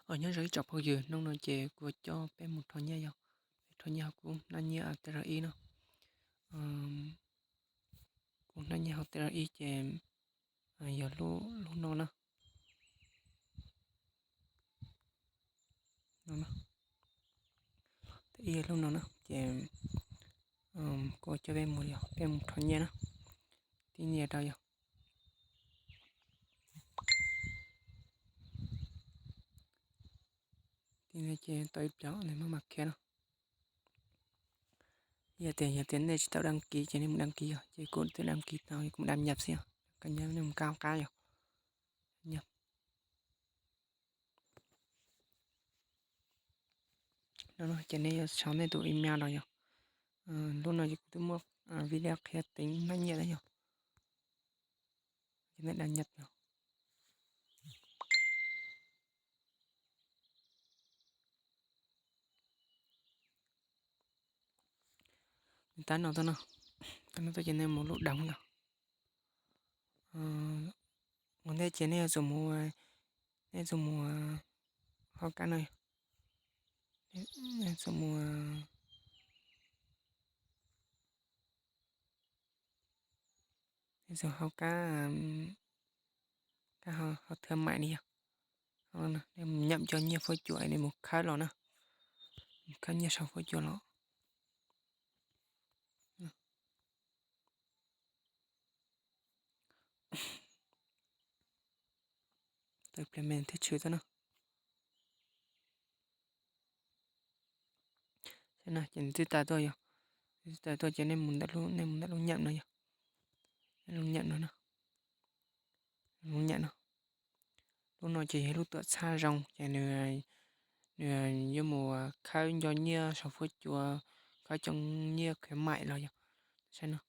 Os, nyob zoo ib tsoom phooj ywg, hnub no ces kuv coj peb mus rho nyiaj yog, rho nyiaj hauv kuv hnab nyiaj TRX no. Kuv hnab nyiaj hauv TRX ces yog lub no na. Ib lub no na ces kuv coj peb mus yog peb mus rho nyiaj na. Tib nyiaj rau yog. Tib nyiaj ces tau ib pliag nej mam khiav no. Yog tias, yog tias nej tsis tau đăng ký ces nej mus đăng ký yog, ces kuv twb đăng ký tau, kuv mus đăng nhập xwb yog, koj nyob nej mus kab qab yog. Ces nej yuav sau nej tus email los yog. Lub no ces kuv twb muaj video qhia teev hnab nyiaj lawm yog. Ces nej đăng nhập yog. Tab no tuaj no, tab no tuaj ces nej mus lub đăng yog. Ua ntej ces nej yuav tsum mus, nej yuav tsum mus hauv kab no, nej yuav tsum mus, nej yuav tsum hauv kab, kab hauv thương mại ni yog. Nej mus nhập cov nyiaj fuab cua nej mus khawb los na, mus khawb nyiaj sau fuab cua los. Tawm pliag me thiaj tshwm tau na. Ces nws twb tawm tuaj yog, twb tawm tuaj ces nej mus ntawm lub, nej mus ntawm lub nhập no yog, lub nhập no na, lub nhập no. Lub no ces yog lub tuam txhab zoo ces nws, nws yuav mus khawb nco nyiaj sau fuab cua, khawb cov nyiaj khuyến mại los yog. Saib no,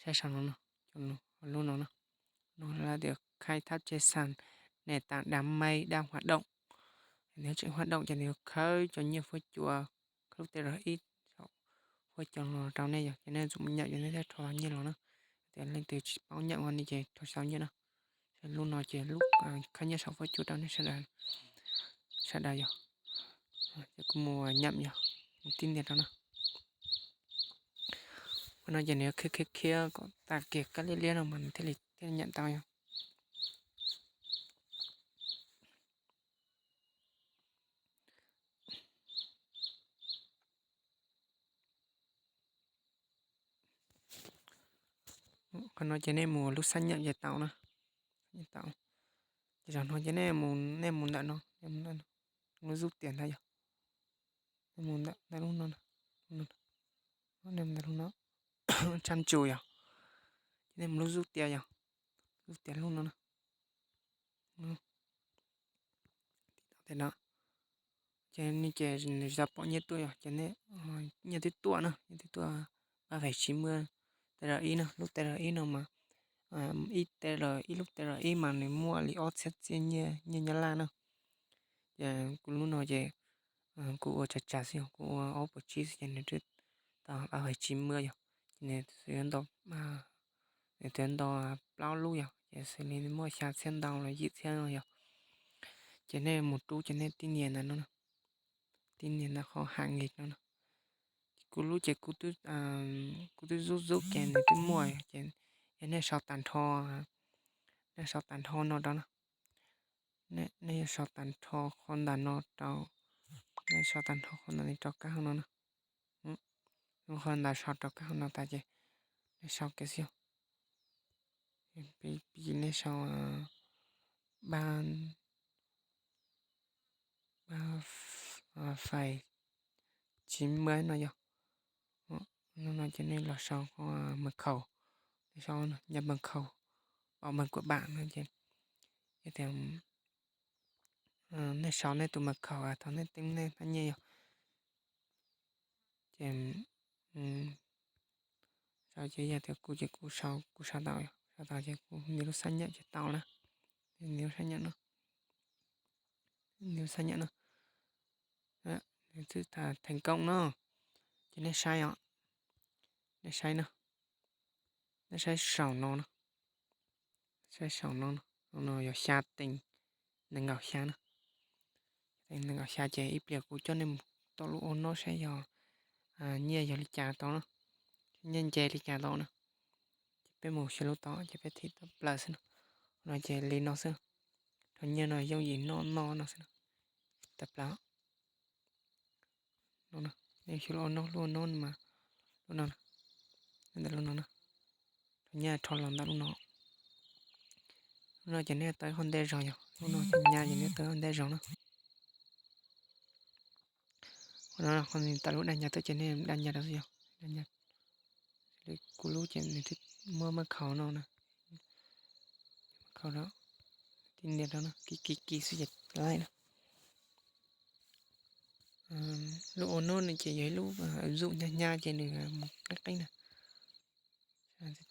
saib sau no no, lub no no, no lawv tias khai thác trên sàn nền tảng đám mây đang hoạt động. Nws tseem hoạt động ces nws yuav khawb cov nyiaj fuab cua, khawb lub TRX fuab cua los rau nej yog, ces nej tsum mus nhập ces nej thiaj rho nyiaj los na. Tias leej twg tsis paub nhập ua ni ces rho tsis tau nyiaj na. Lub no ces lub khawb nyiaj sau fuab cua rau nej sawv daws, sawv daws yog. Ces kuv mus nhập yog, mus tib ntiag rau na. Qhov no ces nws yuav khiav khiav khiav kom tag kiag kab liab liab no mas nws thiaj li, thiaj li nhập tau yog. Qhov no ces nej mus lub xác nhận ces tau na, tau. Ces zaum no ces nej mus, nej mus ntawm no, nej mus ntawm no, lub rút tiền ntag yog. Nej mus ntawm, ntawm lub no, nej mus ntawm lub no, tshaj tsu yog. Ces nej mus lub rút tiền yog, rút tiền lub no na. Ces nej ces nws tsis tau pom nyiaj tuaj yog, ces nej, nyiaj twb tuaj na, nyiaj twb tuaj ba vais tsis muaj TRX na, lub TRX no mas, ib TRX, ib lub TRX mas nws muaj li ob txhiab txiaj nyiaj, nyiaj Nyab Laj na. Ces kuv lub no ces kuv ua tsawg tsawg xwb yog, kuv ua ob puas tsib xwb ces nws twb tau ba vais tsis muaj yog, ces nws twb nto, nws twb nto plaub lub yog, ces xws li muaj xya txhiab ntau los yim txhiab no yog. Ces nej mus rub ces nej tib nias ntawm no, tib nias ntawm qhov hais nqis no na. Kuv lub ces kuv twb, kuv twb zub zub ces nws twb muaj yog, ces yog nej sau tas nrho, nej sau tas nrho no rau na. Nej yuav sau tas nrho qhov ntawm no rau, nej sau tas nrho qhov ntawm no rau kab hauv no na. Qhov ntawd sau rau kab hauv no tas ces nej sau kiag xwb yog. Pib nej sau ba, ba fais tsis muaj no yog. No ces nej los sau qhov mật khẩu, nej sau nhập mật khẩu, bảo mật của bạn no ces, tias nej sau nej tus mật khẩu thaum nej teeb nej hnab nyiaj yog. Ces sau ces yog tias kuv ces kuv sau, kuv sau tau, sau tau ces kuv nias lub xác nhận ces tau na. Nias lub xác nhận no, nias lub xác nhận no, nws twb thành công no. Ces nej saib os, nej saib no, nej saib saum no no, saib saum no no, no yog xya teev nees nkaum xya na. nees nkaum xya ces ib pliag kuv coj nej mus tom lub ua nob saib yog nyiaj yog li cas tau na, nyiaj nce li cas tau na. Ces peb mus xyuas lub tod ces peb thim tawm plaws xwb no. No ces li no xwb, rho nyiaj no yooj yim noj noj no xwb no. Tawm plaws no, nej xyuas lub ua nob, lub ua nob mas lub no, ntawm lub no na, rho nyiaj rho los ntawm lub no. Lub no ces nej tau ib qho ntej zog yog lub no, nya ces nej tau ib qho ntej zog na. Qhov no qhov tawm lub daj nya tuaj ces nej daj nya rau xwb yog, kuv lub ces nws twb muaj maj khaus no na, maj khaus rau, tib nias rau no, kiv kiv kiv xwb ces laij na. Lub ua nob no ces yog ib lub zuj nyab nyab ces nws mus qeeb qeeb na.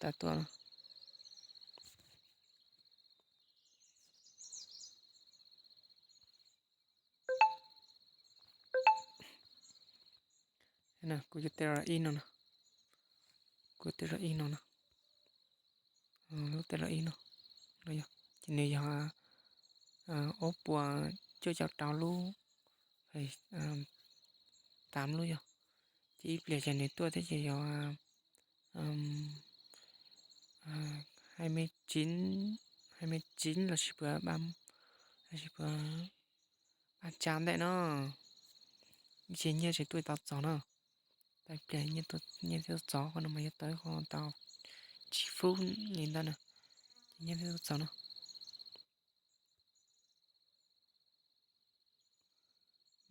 Tawm tuaj no. Kuv cov tej zog ib no no, kuv tej zog ib no no, lub tej zog ib no, ces nws yog ob puas cuaj caum rau lub, tav lub yog, ces ib pliag ces nws tuaj thiab ces yog hai mươi chín, hai mươi chín lossis puas, lossis puas ba tsa ntawm no, ces nyiaj tseem tuaj tau txog no. Tau ib pliag nyiaj tuaj txog, qhov no mas yuav tau qhov tau tsib fub li ntawd na, ces nyiaj tuaj txog no.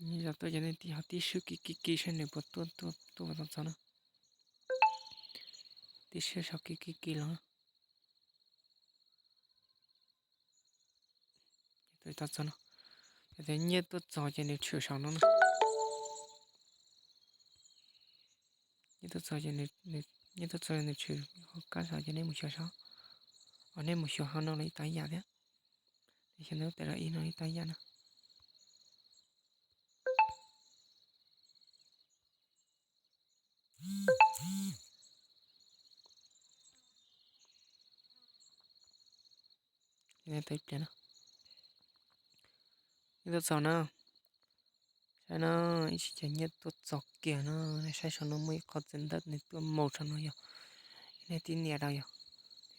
Nyiaj tuaj ces nej ho tib swb kiv kiv kiv saib nws puas tuaj, tuaj tau txog na. Tib swb sau kiv kiv kiv los. Tau txog no, yog tias nyiaj tuaj txog ces nws tshwm saum no na. Nyiaj tuaj txog ces, nyiaj tuaj txog nws tshwm hauv kab saum ces nej mus xyuas saib, os nej mus xyuas hauv no los ib tag yam thiab. Nej xyuas ntawm lub tej zog ib no ib tag yam na. Nyiaj tuaj txog na, saib no, ib chim ces nyiaj tuaj txog kiag no, nej saib saum no muaj ib qho txiv ntawm nws tuaj mus saum no yog, nej tib nias rau yog,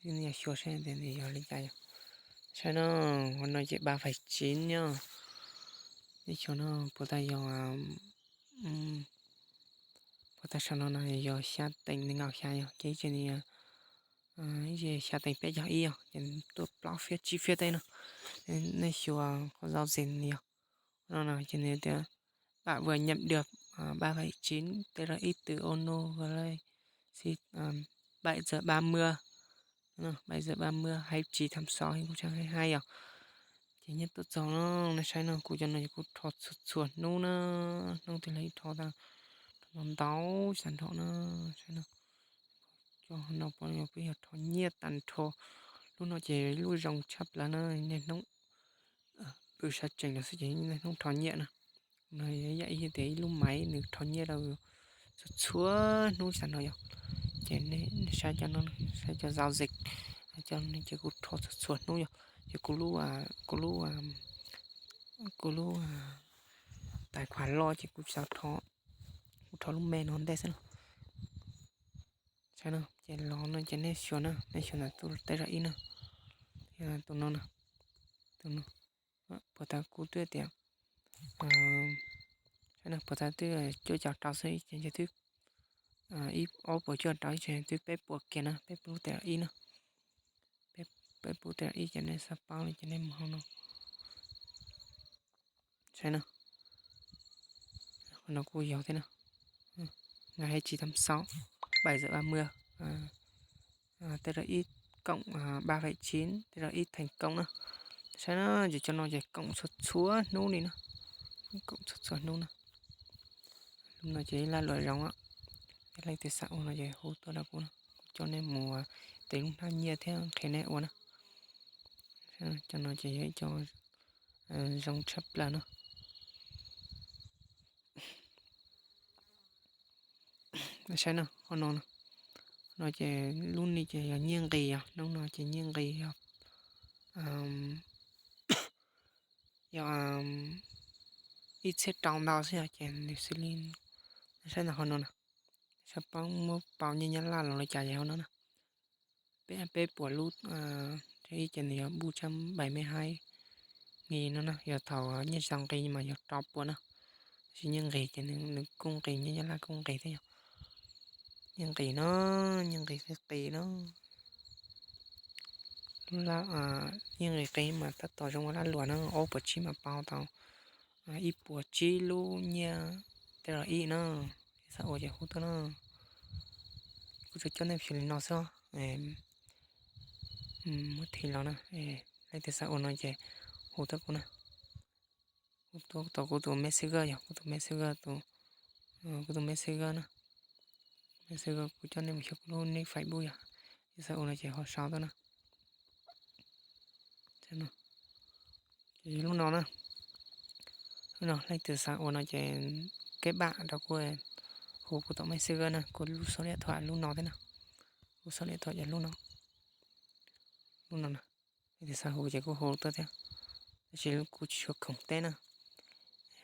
tib nias xyuas saib tias nws yog li cas yog. Saib no, qhov no ces ba phais tsiv nyob, nej xyuas no puas tau yog, puas tau saum no no yog xya teev nees nkaum xya yog, ces ib ce nws yog ib ce xya teev peb caug ib yog, ces tuaj plaub fiab tsib fiab teb no. Nej xyuas qhov zau zes nws yog, no no ces nws tias ba vua nyam dias, ba phais tsiv tej zog ib tw ô nô vua lej xi, bảy giờ ba mươi, bảy giờ ba mươi, hai mươi chín tháng sáu hai nghìn hai mươi hai yog. Ces nyiaj tuaj txog no, nej saib no, kuv cov no ces kuv rho txhua txhua hnub na, hnub twg los rho tau, rho ntau tsis tag nrho na, saib no. Cov no peb yog rho nyiaj tag nrho, lub no ces lub zoo tshaj plaws na, niaj hnub pw sab tsees los xwb ces niaj hnub rho nyiaj na. No yam ib tias ib lub maiv nws rho nyiaj rau txhua txhua hnub tsis tag nrho yog. Ces nej saib cov no, saib cov giao dịch, cov no ces kuv rho txhua txhua hnub yog. Ces kuv lub, kuv lub, kuv lub tài khoản loj ces kuv tsis tau rho, kuv rho lub me no ntej xwb no. Saib no ces los no ces nej xyuas na, nej xyuas ntawm tus tej zog ib no, tus no na, tus no, puas tau kuv twb tias, saib no puas tau twb cuaj caum rau xwb, ces twb ib ob puas cuaj caum rau, ib ces twb peb puas kiag na, peb pub tej zog ib no, peb pub tej zog ib ces nej xav paub li ces nej mus hauv no. Saib no, qhov no kuj yog thiab no, ngày hai mươi chín tháng sáu, bảy giờ ba mươi, tej zog ib cộng ba phẩy chín, tej zog ib thành công na. Saib no, ces cov no ces cộng txhua txhua hnub li na, cộng txhua txhua hnub na. Lub no ces ib laj luam zoo, yog leej twg xav ua no ces hu tuaj rau kuv, kuv coj nej mus tes lub hnab nyiaj thiab qhia nej ua na. Cov no ces yog ib co zoo tshaj plaws no. Saib no, qhov no, no ces lub ni ces yog nyiaj nqis yog, hnub no ces nyiaj nqis yog, yog ib txhiab rau ntau xwb yog ces nws xws li, saib ntawm hauv no na, saib poob muab pauv nyiaj Nyab Laj los li cas ces hauv no na. Peb, peb puas lub, ib ces nws yog bu tsab npaim me haib nqis no na, yog thaum nyiaj tsis tau nqis mas yog rau puas na. Tab sis nyiaj nqis ces nws kuj nqis, nyiaj Nyab Laj kuj nqis thiab yog, nyiaj nqis no, nyiaj nqis qis qis no. Nyiaj nqis qis mas tab tom zoo ua laj luam na, ob puas tsib mas pauv tau ib puas tsib lub nyiaj tej los ib na. Xav ua ces hu tuaj na. Kuv tsuas coj nej xyuas li no xwb. Muab thim los na, leej twg xav ua no ces hu tuaj kuv na. Hu tuaj tau kuv tus Messenger, yog kuv tus Messenger, kuv tus Messenger na. Messenger kuv coj nej mus xyuas kuv lub nick Facebook, yog xav ua no ces ho sau tuaj na. Ces yog lub no na. Lub no leej twg xav ua no ces keb pam rau kuv, hu kuv tom Messenger na, kuv lub xov liab thuam lub no thiab na. Kuv xov liab thuam ces lub no, lub no na. Leej twg xav hu ces kuj hu tuaj thiab, tab sis kuv tsis tshua khoom teb na.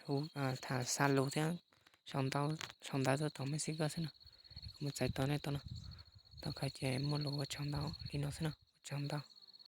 Hu, tham xa lus thiab sau ntawv tuaj tom Messenger xwb na. Kuv mus txais tos nej tau na. Tom qab ces muaj lus ua tsaug ntau li no xwb na, ua tsaug ntau.